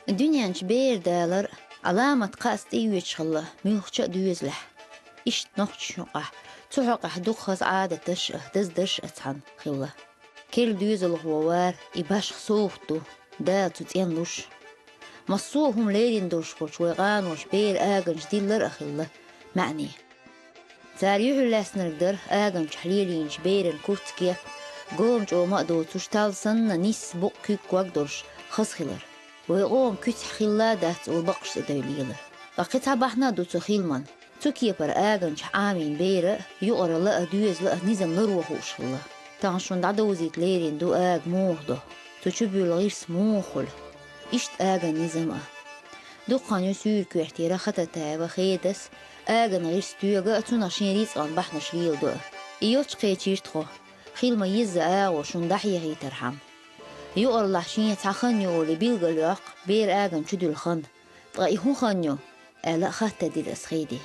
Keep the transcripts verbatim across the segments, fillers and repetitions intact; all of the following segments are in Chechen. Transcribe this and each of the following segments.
Дуьнен чу бер далар Ӏаламат кхаъ тӀеоьцуш хилла муьлххача а доьзалехь. Иштта нохчашна юкъахь цу хьокъехь дукхаза Ӏадаташ а, даздарш а цхьаьна хилла. Керла доьзалхо вар и башха совгӀат ду, Дала цу цӀенлуш. Массо а хӀума лерина долуш болчу вай къаноша беран аганчу диллар а хилла маьӀне. Цара юьхьарлаьцнарг дара аганчохь лелийначу беран куц-кеп, гом чӀома а доцуш, талла санна нисса букъ куьг-ког долуш хаза хилар. Вай къоман куьцехь хилла а дац олу бакъ цӀе девлла лелар. Ткъа кхин цхьа бахьана а ду цу хиламан. Цу кепара аганчохь Ӏамийна бер а, юкъара ла а, доьзал а низам ларо хууш хилла. Тахана шуна дӀадовзийта лерина ду ага муха до, цу чу буьллу гӀирс муха хуьлу. Иштта аган низам а. Дукха хан ю Суьйра-Коьртера Хататаева Хедас аган гӀирс тоьга а, цунах шен рицкъан бахьанаш леладо а. И йолчу кхечийра тхо, хилама йизза агӀо шуна дӀахьехийтархьама. Юкъараллехь шен цхьа хан ю олий билгалйоккху беран аган чу дуьллу хан. Ткъа и хӀун хан ю? Аьлла а хаттар дира ас Хеде.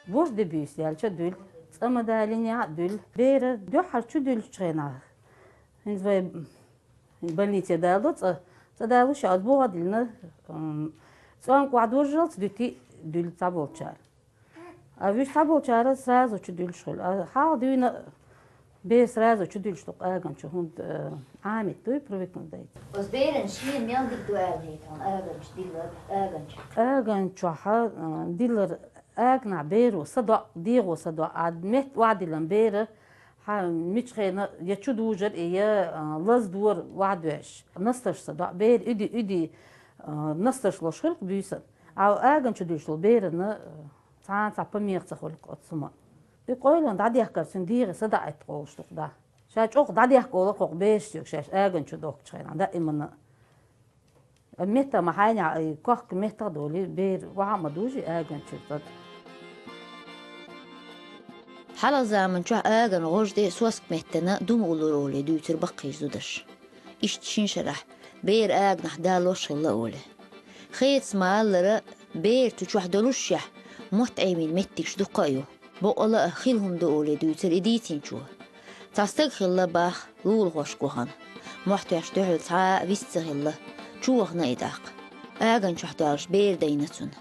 Божда де буьйса даьлча а дуьллу, цӀа ма далинехь а дуьллу. Бер дуьххьара чу дуьллучу хенахь, хӀинца вай больнице даладо цӀа, цӀа далуш а, аса буха а диллина, м, цӀонка охьадожжалц дуьти дуьллу цхьаболчара. А вуьш цхьаболчара сразу чу дуьллуш хуьлу. А хьалха дуьйна бер сразу чу дуьллуш ду-кх аган чу, хӀунда, э, Ӏамийта дуй, привыкнуть дайта. Оцу беран шена мел дика ду аьлла хета хьуна аган чу диллар, аган чу? Аган чохь, э, диллар аганахь беро садоӀу, дегӀо садоӀу, а метта охьадиллина бер, хьан мича хенахь я чу дужар и, я, э, лазадора охьадоьжуш. Настарш садоӀу, бер уьди, уьди, э, настарш луш хуьлу-кх буьйсанна. А аган чу дуьллуш долу берана, э, цхьа а цхьа помеха ца хуьлу-кх оцу хӀуманна. И къойлан дӀадехкар цуьнан дегӀе садаӀийта къовлуш ду-кх, да. Ша чӀогӀа дӀадехка олу-кх хӀокху бешан соьга шаьш аган чу дохкучу хенахь, даимана. Метта ма хьайнехь, и кохка меттах а долий, бер охьа а ма дужий аган чуьра цӀа. Хьалха заман чохь аган гӀожде соска меттана дума уллур олий дуьйцура баккхийчу зудаша. Иштта шина шарахь бер аганахь далош хилла олий. Хедас ма-аллара, бер цу чохь долушшехь, мотт Ӏемийна меттигаш дуккха а ю. Бакъала а хила хӀума ду олий дуьйцура и дийцинчо. Цхьа стаг хилла боху лулахошка вахана. Мохь тоьшна дуьхьал цхьа а вист ца хилла, чу вахана и тӀаккха. Аган чохь долуш бер дайна цунна.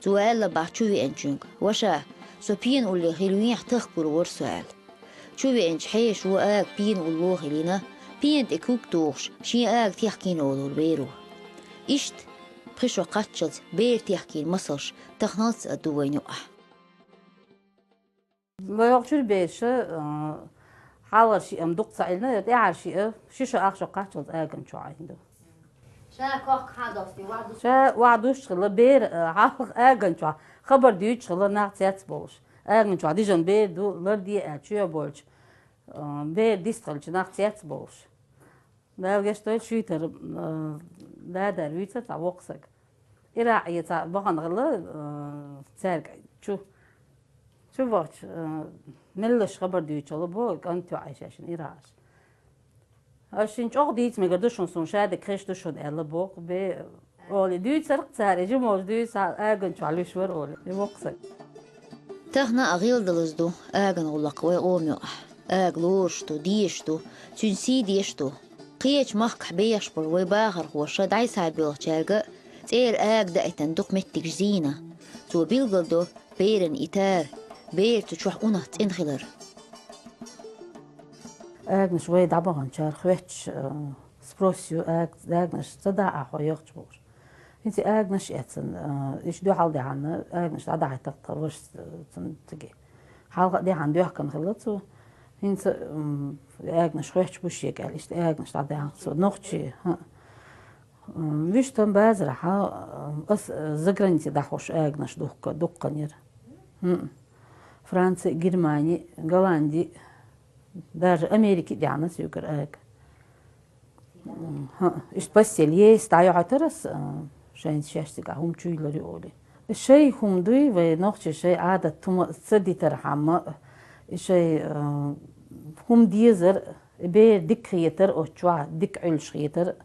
Цо аьлла боху чу веанчуьнга: «Ваша, со пена улле хила вехьа тахка гур вара со», — аьлла. Чу веанчу хьешо ага пена улло а хилийна, пена тӀе куьг тухуш, шен ага техкийна олура беро. Иштта, пхи шо кхаччалц бер техкийна масалш таханалц а ду вайна юкъахь. Вай хӀокху чуьра бераш, а, хьалхара шиъ-м дукха ца Ӏиллина, тӀаьхьара шиъ, ши шо ах шо кхаччалц аган чу Ӏийна ду. Ша кохка хьан достий, ван ду? Ша ван душ хилла, бер, а, хьалха аган чохь хабар дуьйцуш хилла, нах цец болуш. Аган чохь дижан бер ду, ларде аьлла, чоь болчу, а, бер дистхилча, нах цец болуш. Дала гечдойла, шуьйтара, а, дадар вуьйцура цхьа воккха саг. Иракъе цхьа бахана хилла, а, цаьрга чу. Чу вахча, а, меллаша хабар дуьйцуш хилла боху, кӀант йоӀ Ӏайшашна иракъаш. Аш шин чӀогӀа дийца мегар ду шуна, суна шадерг хезаш ду шуна аьлла боху, бе, олий дуьйцура-кх цара, и жимолчу дуьйцу аган чохь луьйш вара олий, и воккха саг. Тахана а гӀелдалаза ду аган гӀуллакх вай къома юкъахь. Ага лоруш ду, дезаш ду, цуьнан сий дезаш ду. Кхечу махкахь бехаш болу вай бахархоша дӀасабоьлхучаьрга цӀера ага даийтина дукха меттигаш зийна. Цо билгалдо беран и тара, бер цу чохь унах цӀена хилар. Аганаш вай дӀабаханчара хоьттуш, а, спрос ю, аг-, аганаш ца дахьа хьо йохчу бохуш. ХӀинца аганаш эцна, а, иштта дуьхьал дехьана аганаш дӀадахьийтарх тхан вашас, а, цунна циге. Хьалха а дехьана доьхкана хилла цо. ХӀинца, м, аганаш хоьттуш бу шега аьлла, иштта аганаш дӀадахьа цо. Нохчий, хӀаъ. М, вуьштан базарахьа, м, ас, а, загранице дӀахьош аганаш духка-, дуккха яра. ХӀаъ. Франци, Германи, Голланди, даже Америки а дехьана соьгара ага. М, хӀаъ, иштта постель есть, дӀайохьуьйтура ас, а, шайна шаьш цигахь хӀума чуйла ю олий. Шай хӀума дуй, вай нохчий шай Ӏадат хӀума ца дитархьама, шай, а, хӀума дезар, бер дика хетар, оцу чохь дика Ӏуьллуш хетар,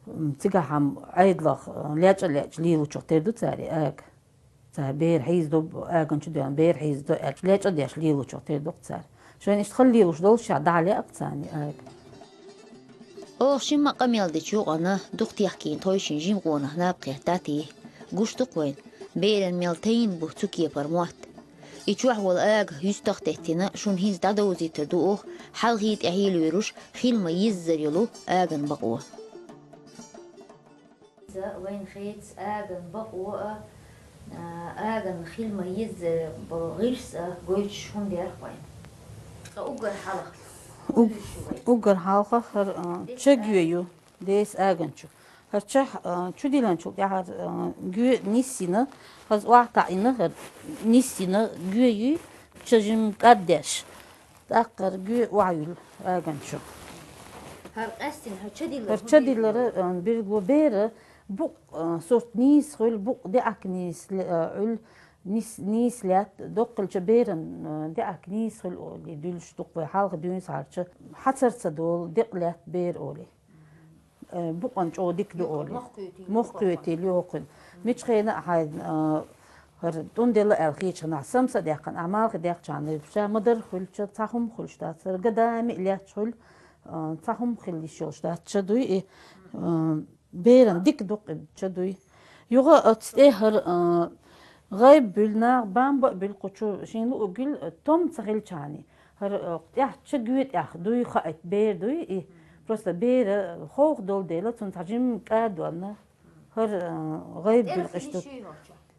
м, цигахьама Ӏедалах, а, лечкъа-лечкъа лелучух тера ду цара и ага. Цара бер хьийзадо, аган чу доьгӀна бер хьийзадо аьлла, лечкъа деш лелочух тера ду-кх цара. Шайна иштта хала лелуш доллушехь, дӀа лаьа-кх царна и ага. Оха шимма къамел дечу юкъана дукха техкийна тхойшин жима къонах наб кхетта тӀе. Гуш ду-кх вайна, беран мел тайна бу цу кепара мотт. И чохь волу ага юьстах теттина, шуна хӀинца дӀадовзийтар ду оха, хьалхий тӀаьхьий лоьруш хила ма-еззара йолу аган бакъо. Иза вайна хетац аган бакъо а, а, аган хила ма-еззара болу гӀирс а гойтуш хӀума дерг вайна. Ткъа уггар хьалха. Уг-, уггар хьалха хӀара, а, ча гоь ю, деса аган чу. ХӀара ча, а, чу диллинчул тӀаьхьа, а, гоь ниссина, хаза охьатаӀийна, хӀара ниссина гоь ю, ча жимма кӀаддеш. ТӀаккха хӀара гоь охьаюьллу аган чу. ХӀара къаьстина, хӀара ча диллар хӀун деза? ХӀара ча диллар, а, билгало бер букъ, а, сурт нийса хуьлу, букъ деӀак нийса ле-, а, Ӏуьллу, нис-, нийса лаьтта, доккхалча беран, а, деӀак нийса хуьлу олий, дуьллуш ду-кх вай хьалха дуьйна схьарча, хьацар ца долу декъа лаьтта бер олий. Э, букъана чӀогӀа дика ду олий. Мохк кхетийла ю хӀокхуьнан. Мича хенахь а хьайна, а, хӀара тӀунделла аьлла хеташ хенахь, самса а даьккхина, ахь малхе даьккхичхьана, ша ма-дарра хуьлу ча, цхьа хӀума хуьлуш дац, хӀара гадами лаьтташ хуьлу, а, цхьа хӀума хила йиш йолуш дац, ча дуй и, а, беран дика ду-кх и ча дуй. Юха оцу тӀе хӀара, а, гӀайба буьллу наха, бамба а буьллу кху чу, шен луъург гил, а, том ца хилчхьана. ХӀара, а, тӀехь ча гоь тӀехь дуй хаийта бер дуй и. Просто бер, а, ховха долу дела, цунна цхьа жимма кӀа а доьллина, хӀара, а, гӀайба буьллу-кх иштта.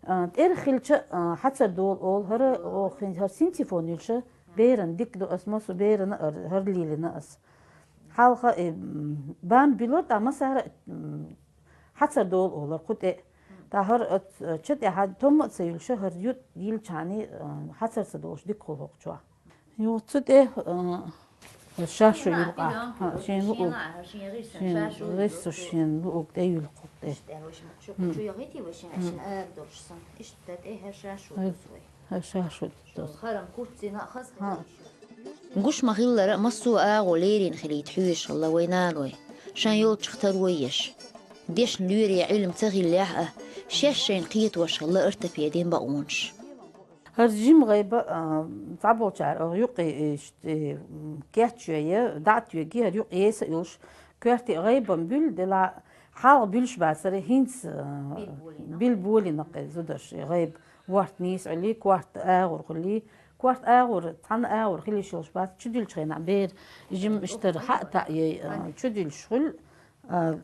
А, тӀера хилча, а, хьацар долу олу, хӀара, о, хин-, хӀара синтефон юьллуш а, беран дика ду ас, массо берана а, хӀара лелийна ас. Хьалха, э, м, бамба буьллура, тӀаккха массара а, м, хьацар долу олура кху тӀе. ТӀаккха хӀара оцу, э, ча тӀехь том а ца юьллуш, хӀара ю-, йилличхьана, э, хьацар ца долуш дика хуьлу хӀокху чохь. Юха цу тӀе, э, ша шу юьллу къахь. ХӀа, шен луъург. Шен гӀирсаш шен луъург тӀе юьллу кху тӀе. Иштта, в общем, шу кху чу яхийтий, в общем, шен ара долуш сан. Иштта тӀе хӀара ша шу дузу вай. ХӀара ша шу дузу. Харам курццина а хаза хилла. Гуш ма-хиллара, массо а агӀо лерина хилийта хьоьжуш хилла вайн наной, шайн йолчух таро еш. Дешна лоьре Ӏилма ца хиллехь а, шаьш шайна кхетош хилла ортопедийн бакъонаш. ХӀара жима гӀайба, а, цхьаболчара оха юкъе, э, ш-, э, м, кечйой, дӀа а тоьгий, хӀара юкъе еса а йолуш, коьрте гӀайбан буьллу, делахь хьалха буьллуш бацара, хӀинца, а, билболийна-кх и зударша и гӀайба. Ворта нийса Ӏуьллий, корта агӀор хуьлий, корта агӀор, цхьана агӀор хила йиш йолуш бац, чудуьллучу хенахь бер жима иштта хьа а таӀйой, а, чудуьллуш хуьлу, а,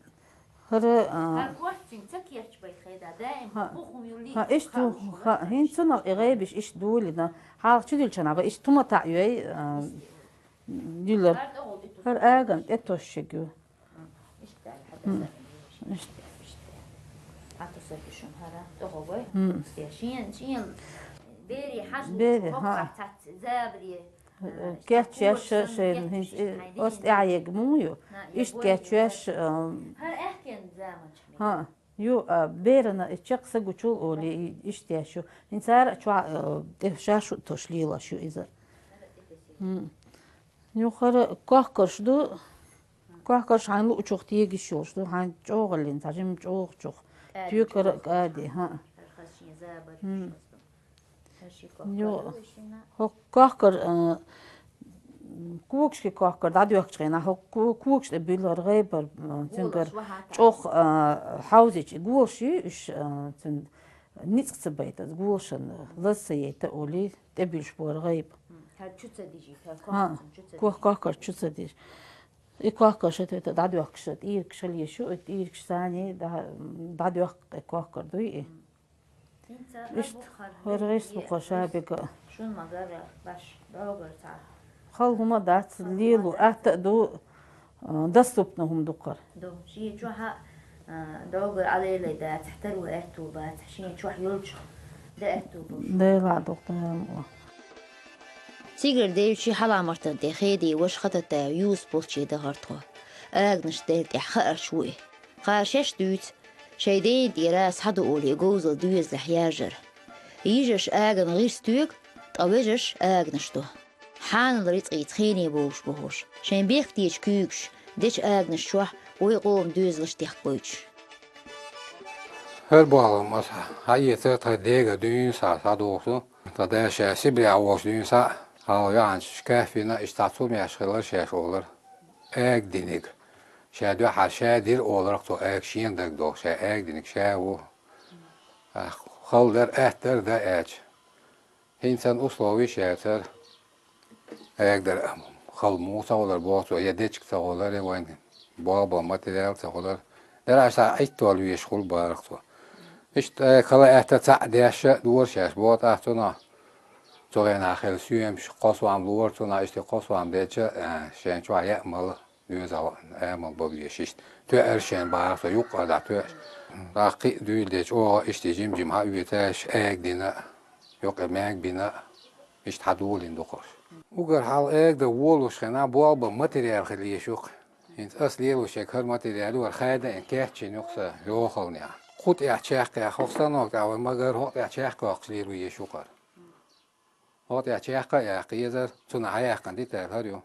хӀара, а, хӀара корта цуьнга ца кечбайта хеда, даим хӀа, бухам юллий, хӀа, иштта, хӀа, хӀинца цунах и гӀайбаш иштта долийна, хьалха чудуьллучу хенахь бан иштта хӀума таӀйой, а, юьллура. ХӀара аган тӀе тосшиг ю. Иштта аьлла, хьан таса. Иштта. Иштта. Хьан таса бишун хӀара, тӀохугой? Шен, шен бери хьажа. Бери, хӀа. Забаре. Кечъеш шайн, хӀинца, оцу тӀаьхьа егга муха ю? Иштта кечъеш, а, хӀара аьхкен заманчохь. ХӀа. Ю, а, берана и чекх са гучул олий, и иштта еш ю. ХӀинца ара а чохь, а, тӀе ша шу тош лелаш ю иза. Ю, хӀара кохкарш ду. Кохкарш хьайн луучух тегаш йолуш ду, хьайн чӀогӀаллин, цхьа жимма чӀогӀачух. Тоькара а кӀади, хӀа. Йо, хӀо кохкар, а, когашки кохкар дӀадоьхкучу хенахь, хӀо ко-, когаш тӀе буьллу хӀара гӀайбар, а, цуьнгара чӀогӀа, а, хьовзича, голаш ю уьш, а, цуьнан ницкъ ца байта, голашан лаз ца яйта олий, тӀебуьллуш бу хӀара гӀайба. ХӀара чу ца дижи, хӀара кохкар чу ца дижи. И кохкар ша тӀе дӀадоьхкуш, тӀийргаш хила еш ю, и тӀийргаш саний дӀа-, дӀадоьхку и кохкар дуй и. ХӀинца иштта, хӀара гӀирс бу кхо ша бега. Шун ма-гарра, баш, догар цхьа. Хала хӀума дац, лело атта а ду, а, доступно хӀума ду кхара. Ду. Шен чохь а, а, догар Ӏалелай дацахь, таро аьтту бацахь, шен чохь йолчух де аьтту бу. Дела а ду, Дела а. Цигара девлчи хьаламартан тӀе хеди ваша Хататаев Юсуп болчий дахара тхо. Аганаш дер тӀехь хаарш ву и. Кхара шаьш дуьйцу, шайн дена тӀера схьаду олий говзал доьзалехь яжар. Йижарш агана гӀирс тоьгу, ткъа вежарш аганаш до. Хьанал рицкъийца хене бовлуш бу хӀорш, шайн бехктечу куьйгаш дечу аганаш чохь вай къоман доьзалаш дехкабойтуш. ХӀара бохам аса хьаэца тхан дега дуьйна схьа схьадоху. Тхан да ша Сибре волуш дуьйна схьа, хьалха йоьхьанчаш кафина, иштта цхьа цу меш хилар шаьш олар. Ага диниг. Ша дуьхьал ша дира оларах цо ага шена дагадогӀу, ша ага динарг ша ву. Ах, хала дара, атта дара, да аьлча. ХӀинца санна условиш яцара. Ага дара хала муха ца хулар боху цо, я дечиг ца хулар, я вайн болх бан материал ца хулар. Дара аш схьа Ӏиттор везаш хула бахара цо. Иштта ага хала атта цхьаъ деш а дора шаьш, боху тӀаккха цунах. Цу хенахь хилла соьмаш кхо сом лора цунах, иштта кхо сом деча, а, шен чохь яа мала. Доьзал амал бан везаш иштта. Тоьар шен бахара со юккъара дӀатоьаш. ТӀаккха кхин а дуьйладеча, оха иштта жим-жим хьаоьцуш, ага дина, юккъе мега бина, иштта хьадолийна ду-кх уьш. Уггар хьалха ага дан волуш хенахь, болх бан материал хила езаш ю-кх. ХӀинца ас лелош ерг хӀара материал ю, хӀара хадийна кечйина ю-кх сан йохалнехь. Кху тӀехь чекхъяьхна, хӀокху станок тӀехь вай магар хӀокху тӀехь чекхъяккхаш лело езаш ю-кх хӀара. ХӀокху тӀехь чекх а яккха езара, цунах хьаяьккхина деталь хӀара ю.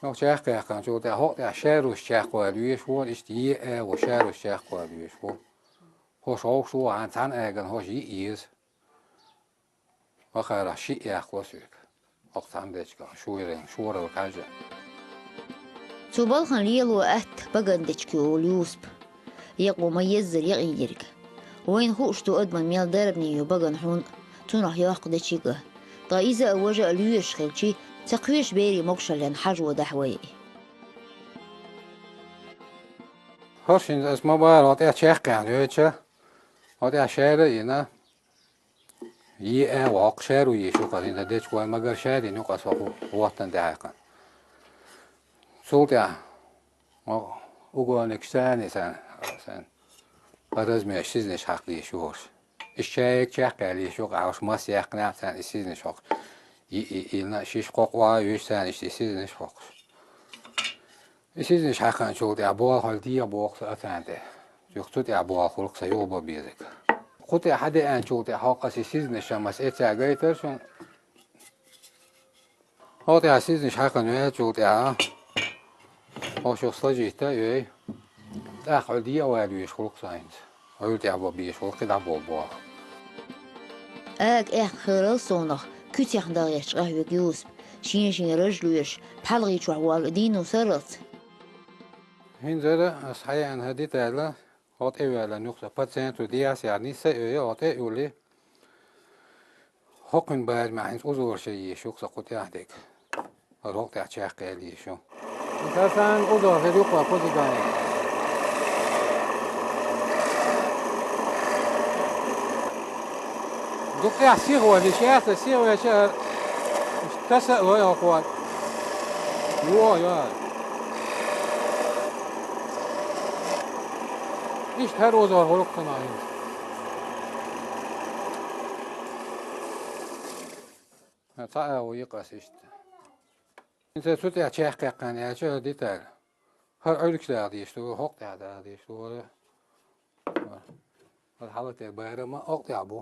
ХӀокху чекх яьккхинчул тӀаьхьа хӀокху тӀехь шаьрраш чекхвала везаш ву, иштта е а ву, шаьрраш чекхвала везаш ву. ХӀорш вовшах ву, хьан цхьана агана хӀорш йиъ еза. Вахарах шиъ яккхало соьга. ХӀокху цхьана дечигах шуьйренга шоралла кхаьжна. Цу балхана лело атта баган дечиг ю олу Юсупа. Екъо ма-еззара якъийна ерг. Вайна хууш ду адаман мел дарбане ю баган хьун а, цунах йоккху дечиг а. Ткъа иза а, важа а лоьраш хилчи, ца кхоьшу берийн могушаллин хьажо дахьа вай. ХӀорш хӀинца ас ма-бахара хӀокху тӀехь чекхъяьхна йоьдуш, хӀокху тӀехь шаьра а йина, е а воккху, шаьрра езаш ю-кх хӀара, хӀинца дечиг вайн магар шаьррина ю-кх ас хӀокху хӀоттана тӀехь хьаькхна. Цул тӀаьхьа, о, угольникаш царна, царна, царна размераш сизнаш хьакха дезаш ю хӀорш. Иштта шайга чекхъяла езаш ю-кх, ахь хӀорш масса яьккхинехь царна и сизнаш хӀокхуш. И, и, и, на, шиш кхокъ ван а йоьдуш царна иштта и сизнаш хӀокхуш. И сизнаш хьаькхначул тӀаьхьа болх хьуьлла дегӀан боху сан а царна тӀе. Юха цу тӀаьхьа болх хуьлу-кх сан юха бан безарг. Кху тӀе хьадеанчул тӀаьхьа хьокху ас и сизнаш ша маса эца гайтара шуна. ХӀокху тӀехь сизнаш хьаькхна ваьллачул тӀаьхьа, хӀо шух сложить а йой, тӀаккха хьуьлла дегӀан вала везаш хуьлу-кх сан хӀинца. Хьуьлла тӀехь бан безаш хуьлу кхидӀа болу болх. Ага аьхна хиларал совнах, куьцехь дан гӀерташ къахьоьгу Юсуп, шен-шен раж лоьраш, пхьалгӀий чохь воллу дийно сарралц. ХӀинцара ас хьаяьхна хӀара деталь, хӀо тӀе а ваьлла, юха сан пациентан дегӀ а схьаьхьна, нисса а йой, хӀо тӀе а юьллий, хӀокхуьнан барамехь хӀинца узор шай езаш ю-кх сан кху тӀехь дерг. ХӀара хӀокху тӀехь чекхъяла езаш ю. Сан узор хир ю-кх кхузахь. Дукха тӀехь сиха валийша, яц, сиха валийша, таса а лой хӀокхо. Йо, йо. Иштта хӀара узор хуьлу-кх сан хӀинца. Цхьа агӀо йи-кх ас иштта. ХӀинца цу тӀехь чекхъяьккхина аьлча хӀара деталь. ХӀара Ӏуьргаш дагӀа дезаш ду, хӀокху тӀехь дагӀа дезаш ду, хӀара. ХӀара хьала тӀе барам а хӀокху тӀехь бу.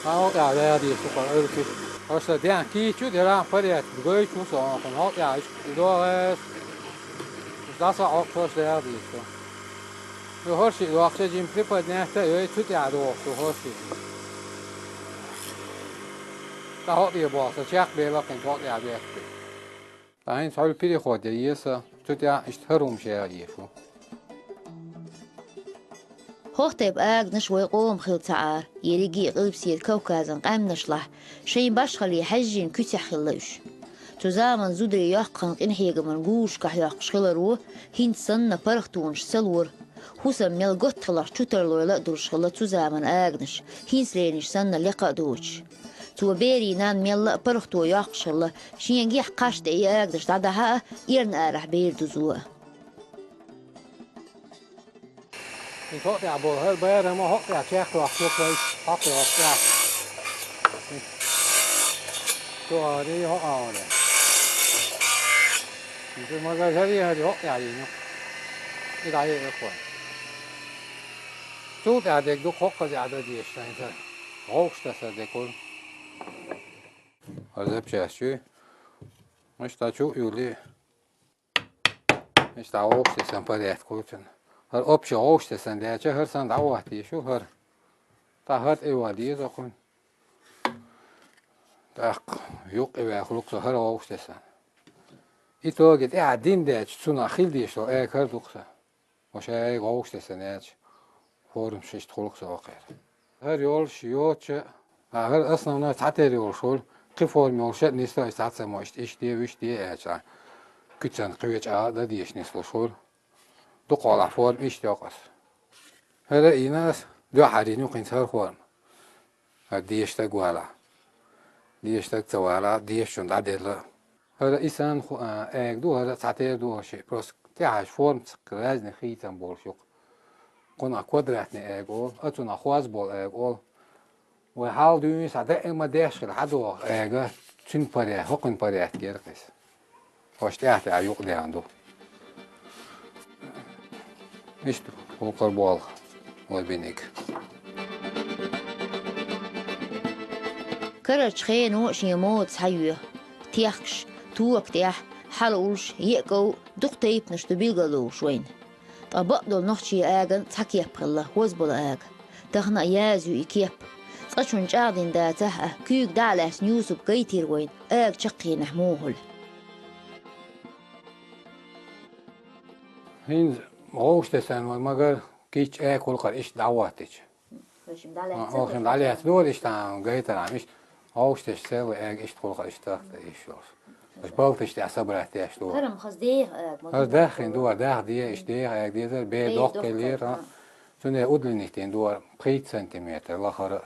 Хьан хӀокху тӀехь дагӀа дезаш ду хӀара Ӏуьргаш. ХӀорш сан ден кийча а деран порядка гойтуш ву со хьуна, хӀокху тӀехь иштта и догӀу ас. ДӀаса а хьокхуш хӀорш дагӀа дезаш ду. Ю хӀорш и дохча жима приподнять а йой, цу тӀехь догӀуш ду хӀорш и. Ткъа хӀокху тӀе боху сан чекхбелла кхин хӀокху тӀехь бехке. Ткъа хӀинца хьуьлла переход ян еза сан, цу тӀехь иштта хӀара хӀума шаьгӀа езаш ву. ХӀокху тайпа аганаш вай къоман хилла ца Ӏара, ерриге а Къилбаседа Кавказан къаьмнашлахь шайн башхалле хьаьжжина куьцехь хилла уьш. Цу заманан зударий йоккхачу къинхьегаман гурашкахь йоккхуш хиларо хӀинца санна паргӀатонаш ца лора. ХӀусам мел готта хиларх чу тарлойла а долуш хилла цу заманан аганаш, хӀинцалернаш санна лекха а доцуш. Цо берийн нанна мелла а паргӀато йоккхуш хилла, шен гихь кхаш тӀе и аганаш дӀадахьа а, эрна арахь бер дузо а. И хӀокху тӀехь болу хӀара барам а хӀокху тӀехь чекхдоккхуш ю-кх вай, хьокху йоккху тӀехь. Цу агӀоре, хӀокху агӀоре. Иза магазаре хӀара хӀокху тӀехь йина ю-кх. И дӀаеа ю-кх вай. Цул тӀаьхьа дерг ду-кх хӀокхузахь дан дезаш сан хӀара. ГӀовгӀаш таса дерг хуьлу. ХӀара запчасть чуьй. Иштта чу а юьллий. Иштта вовшахтессан порядка хуьлу цуьнан. ХӀара общий вовшахтессан лаьча, хӀара санна дӀахӀотта езаш ю хӀара. ТӀаккха хӀара тӀе ван деза кхунна. ТӀаккха юккъе ваьхалу-кх со хӀара вовшахтессан. Итоге тӀаьхьа дин дечу, цунах хила дезаш долу эга хӀара ду-кх сан. Ва шайга вовшахтессан яьлча, формаш иштта хуьлу-кх сан вакхера. ХӀара йолуш йоцуча, а хӀара основной цхьатера йолуш хуьлу, кхин форма йолуш а нисдо иза цхьацца мо иштта, иштта де, вуьшта де аьлча, куьцан кхин веча а дан дезаш нислуш хуьлу. Дукха хьолахь форма иштта йоккху аса. ХӀара а йина аса, дуьххьара йина ю-кх хӀинца хӀара форма. ХӀара дезаш стаг валахь. Дезаш стаг ца валахь, дезачунна дӀаделла. ХӀара и санна ху-, а, эга ду, хӀара цхьатера ду хӀара шиъ. Просто тӀаьхьа формаца разный хийцам болуш ю-кх. Кхунах квадратный эга олу, а цунах хозбола эга олу. Вай хьал дуьйна схьа даима деш хила хьадогӀу эга, цуьнан поряд-, хӀокхуьнан порядке яра-кх иза. Хьош тӀаьхьа-тӀаьхьа юкъадаьхна ду. Иштта гӀуллакхара болх вай биниг. Карарчу хено а шен мода схьайоь. Техкаш, тока тӀехь, хьала уллуш, еа ков, дукха тайпанаш ду билгалдолуш вайна. Ткъа бакъдолу нохчийн аган цхьа кеп хилла, хозбала ага. Тахана а язйо и кеп. Цкъачунна чӀагӀдина дацахь а, куьйга дӀа а лаьцна Юсупа гайтира вайна, ага чаккхенехь муха хуьлу. ХӀинца вовшахтессан вай магар кийча ага хуьлу-кх хӀара иштта дӀахӀоттича. В общем, дӀалаьцна дора иштта гайтархьама, иштта вовшахтесча, селла ага иштта хуьлу-кх хӀара иштта тахта йиш йолуш. Аша балташ тӀехь собрать деш ду. ХӀара-м хаза деха ага ма ду. ХӀара даххийна ду, даха де, иштта деха ага дезара, бер доккха хилира, а. Цуьнан удлинить дина ду пхийтта сантиметр лахара.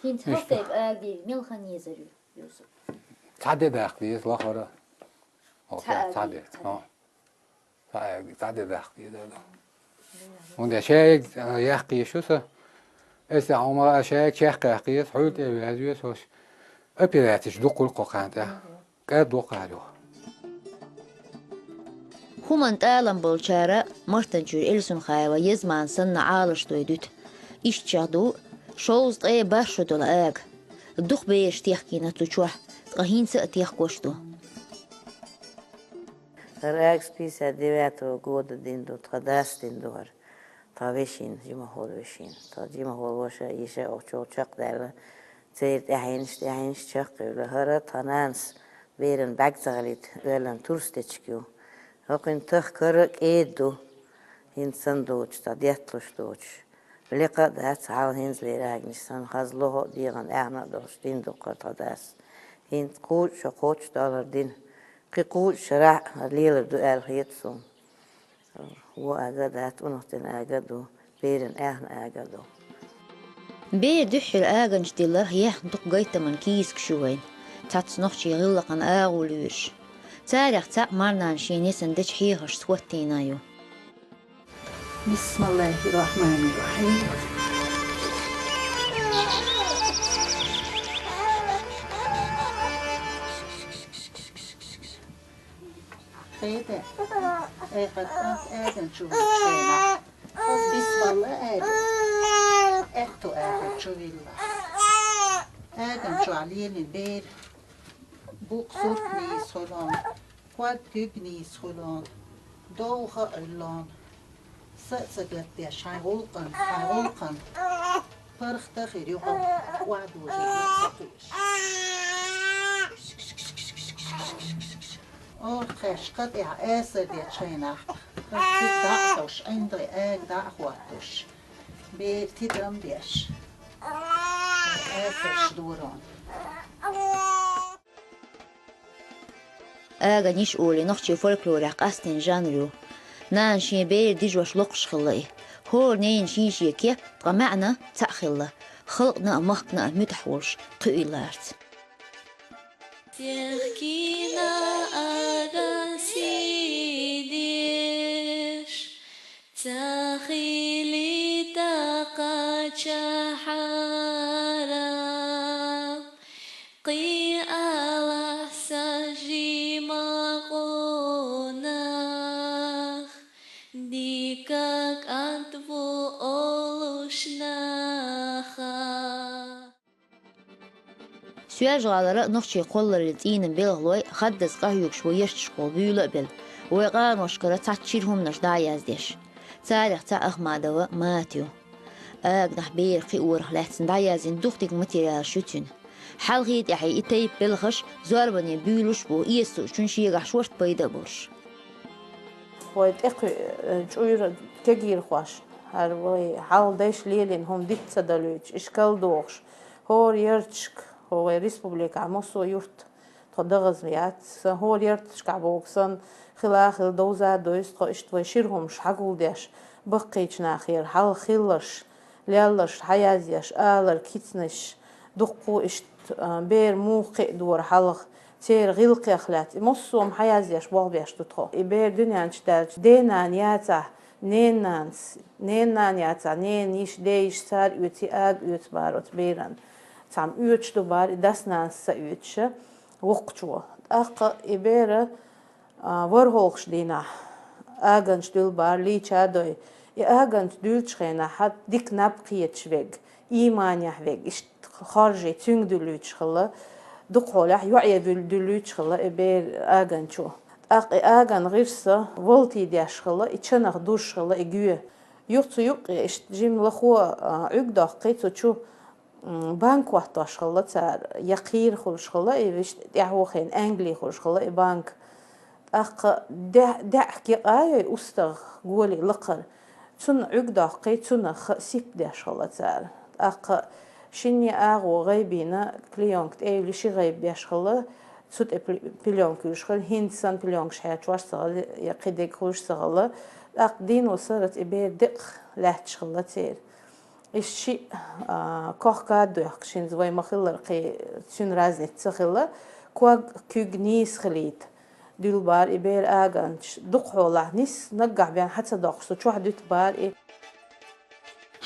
ХӀинца хӀокху тайпа ага дийла мел хан езар ю, Юсуп? Цхьа де даккха деза лахара. Цхьа ага, цхьа де. Цхьа де. Цхьа де даккха деза. ХӀунда шайга, а, яккха еза шу сан. Эсса хьуна ма шайга чекх яккха еза, хьуьлла тӀе веза веза хӀорш. Операцеш дукха хуьлу-кх кхана тӀехь. КӀад ву-кх хӀара юха. ХӀуманан тӀалам болчара Мартанчуьра Эльсунхаева Езмана санна Ӏалашдой дуьту. Ишттачех ду шовзткъе барх шо долу ага. Дукха бераш техкийна цу чохь, ткъа хӀинца а техкош ду. ХӀара ага с пятьдесят девятого года дина ду, тхан дас дина ду хӀара. Тхан вешин, жимахволу вешин. Тхан жимахволу ваша, йиша а чул чекхдаьлла, церан тӀаьхьенаш, тӀаьхьенаш чекхъевлла. ХӀара тхан нанас беран бӀаьрг ца хилийта оьллина турс дечиг ю. ХӀокхуьнан тахка хӀара кӀеда ду, хӀинца санна доцуш, цхьа детталуш доцуш. Лекха а дац хьалха хӀинцалера агнаш санна, хаза лохо а, дегӀан аьхна а долуш дина ду-кх хӀара тхан дас. ХӀинца кхузткъа шо кхочушдалар дина. Кхин кхузткъа шарахь а лелар ду аьлла хета суна. Вон ага а дац, унах дина ага а ду, беран аьхна ага а ду. Бер дуьххьара аганчу дилларх яьхна дукха гайтаман кийсакаш ю вайна, цхьацца нохчийн гӀиллакхана агӀо лоьруш. Царех цхьаъ марнана шен несана дечу хьехаршца хӀоттийна ю. Бисмиллахир-рахманир-рахим. Хеда, э, къа-, къа-, аьрдан чу вилчхьена. Хаза бисмилла аьлла. Аьтту аьлла чу вилла. Аьрдан чохь лелийна бер. Букъ сурт нийса хуьлун, ког куьг нийса хуьлун, довха а Ӏуьллун. Са а ца гатдеш, хьайн гӀуллакхан, хьайн гӀуллакхан паргӀат а хир ю хьо, охьадожийна а ца кхуьуш. Орхеш кха тӀехь эсар дечу хенахь, хӀара цига дӀа а хьош, ӀиндагӀе ага дӀа а хӀоттуш, бер тидам беш, эсарш дорон. Аганаш олий нохчийн фольклорехь къастийна жанр ю. Нана шен бер дижош локхуш хилла и. ХӀора ненан шен-шен кеп, ткъа маьӀна цхьаъ хилла, халкъана а, махкана а муьтӀахь волуш кхуьуьйту лаьрца. Техкийна ага сий деш, ца хилийта кхачахьара. Кхин алахь сан жимакъонах, дика кӀант ву олуш наха. Соьлжа-ГӀалара нохчийн кхоллараллин цӀийнан белхалой хаддаза къахьоьгуш бу ешшашкахула буьйла а белла, вай къаношкара цхьацца чуьра хӀуманаш дӀа а яздеш. Царех цхьаъ Ахмадова Мата ю. Аганахь берах кхиорах лаьцна дӀаяздина дукха дика материалаш ю цуьнан. Хьалхе тӀехье и тайпа белхаш зорбане буьйлуш бу, эсацучун шегахь шорта пайда а болуш. Вай тӀекхуьу, э, чӀуйра кегийрхош, хӀара вай хьалха дайша лелийна хӀума диц ца далуьйтуш, ишкал дохуш, хӀора ярташка, хӀо вай республикахь массо а юрт, тхо дагӀазма яц, сан хӀора ярташкахь боху сан хила а хила довза а довза тхо, иштта вай шира хӀумаш хьагулдеш, баккхийчу нахера хьалха хилларш, лелларш хьаязъеш, алар, кицанаш, дуккха иштта, а, бер муха кхиадора хьалха, церан гӀиллакхех лаьцна, и массо а хьаязъеш болх беш ду тхо. И бер дуьнен чу даьлча, ден-нана яцахь, ненан-нанас, ненан-нана яцахь, ненан йиша, ден йиша, цара оьцу, и ага оьцу бара оцу беран. Цхьамма оьцуш ду бара, и дас-нанас ца оьцуша, воккхачо. ТӀаккха и бера А, ворхӀалгӀачу дийнахь аганчу дуьллу бара лийча а дой. И аганчу дуьллучу хенахь хьан дика наб кхеташ верг, ийманехь верг, иштта хоржий цуьнга дуьллуьйтуш хилла, дукхахьолехь йоӀе вуьлла дуьллуьйтуш хилла и бер аганчо. ТӀаккха и аган гӀирс валти деш хилла, и чанах дузуш хилла и гоь. Юха цу юккъе иштта жимма лахо, а, Ӏуьрг доккхий цу чу, м, банк хӀоттош хилла цара, я кхийра хуьлуш хилла и, виштта тӀаьхьо хиъна Англи хуьлуш хилла и банк. ТӀаккха де-, деӀ кекъа а йой устагӀа голе лакхара, цунна Ӏуьрг доккхий, цунах сип деш хилла цара. ТӀаккха шинне агӀо гӀайбина, клеёнка тӀе а йиллий, ши гӀайба беш хилла, цу тӀе пл-, плеёнка юьллуш хилла, хӀинца санна плеёнкаш хьерчош ца хилла, я кхидерг хуьлуш ца хилла. ТӀаккха дийнал сараца и бер декъах лаьтташ хилла церан. Иштта шиъ, а, кохка а доьхкуш, хӀинца вай ма-хиллара кхин цуьнан разница ца хилла, ког, куьг нийса хилийта дуьллу бара и бер аганчаш. Дукхахьолахь нисса наггахь бен хьа ца доккхуш, цу чохь дуьту бара и.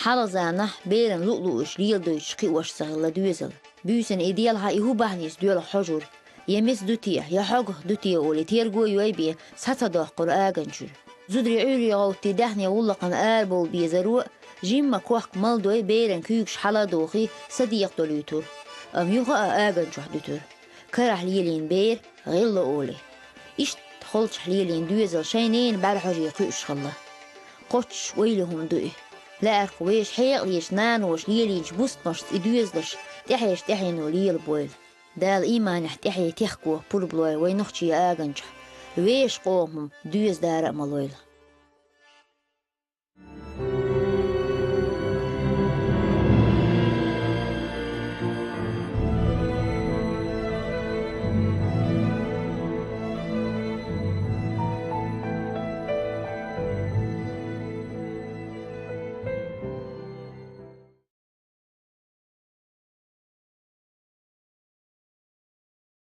Хьалха заманахь беран луъ-луъуш леладойтуш кхиош ца хилла доьзал. Буьйсанна и делахь и хӀун бахьанийца доьлху хьожура, я меца ду те, я хьогах ду те олий терго а йой бен, схьа ца доккхура аганчуьра. Зударий Ӏуьйре гӀовттий даьхни гӀуллакхана арабовла безаро а, жимма кохка мала дой, беран куьйгаш хьала а дохий, са декъа долуьйтура, амма юха а аган чохь дуьтура. Карахь лелийна бер гӀелла олий. Иштта холчахь лелийна доьзал шайн ненан бӀаьрхьожий кхуьуш хилла. Кхоччуш ойла хӀума ду и. ЛаьрххӀа вешан хьекъалечу наноша лелийначу бустамашца и доьзалш тӀаьхьенаш тӀаьхьено лелабойла. Дала ийманехь тӀаьхье техко пурба лойла вайн нохчийн аганчохь, вешан къоман доьза дара а ма лойла.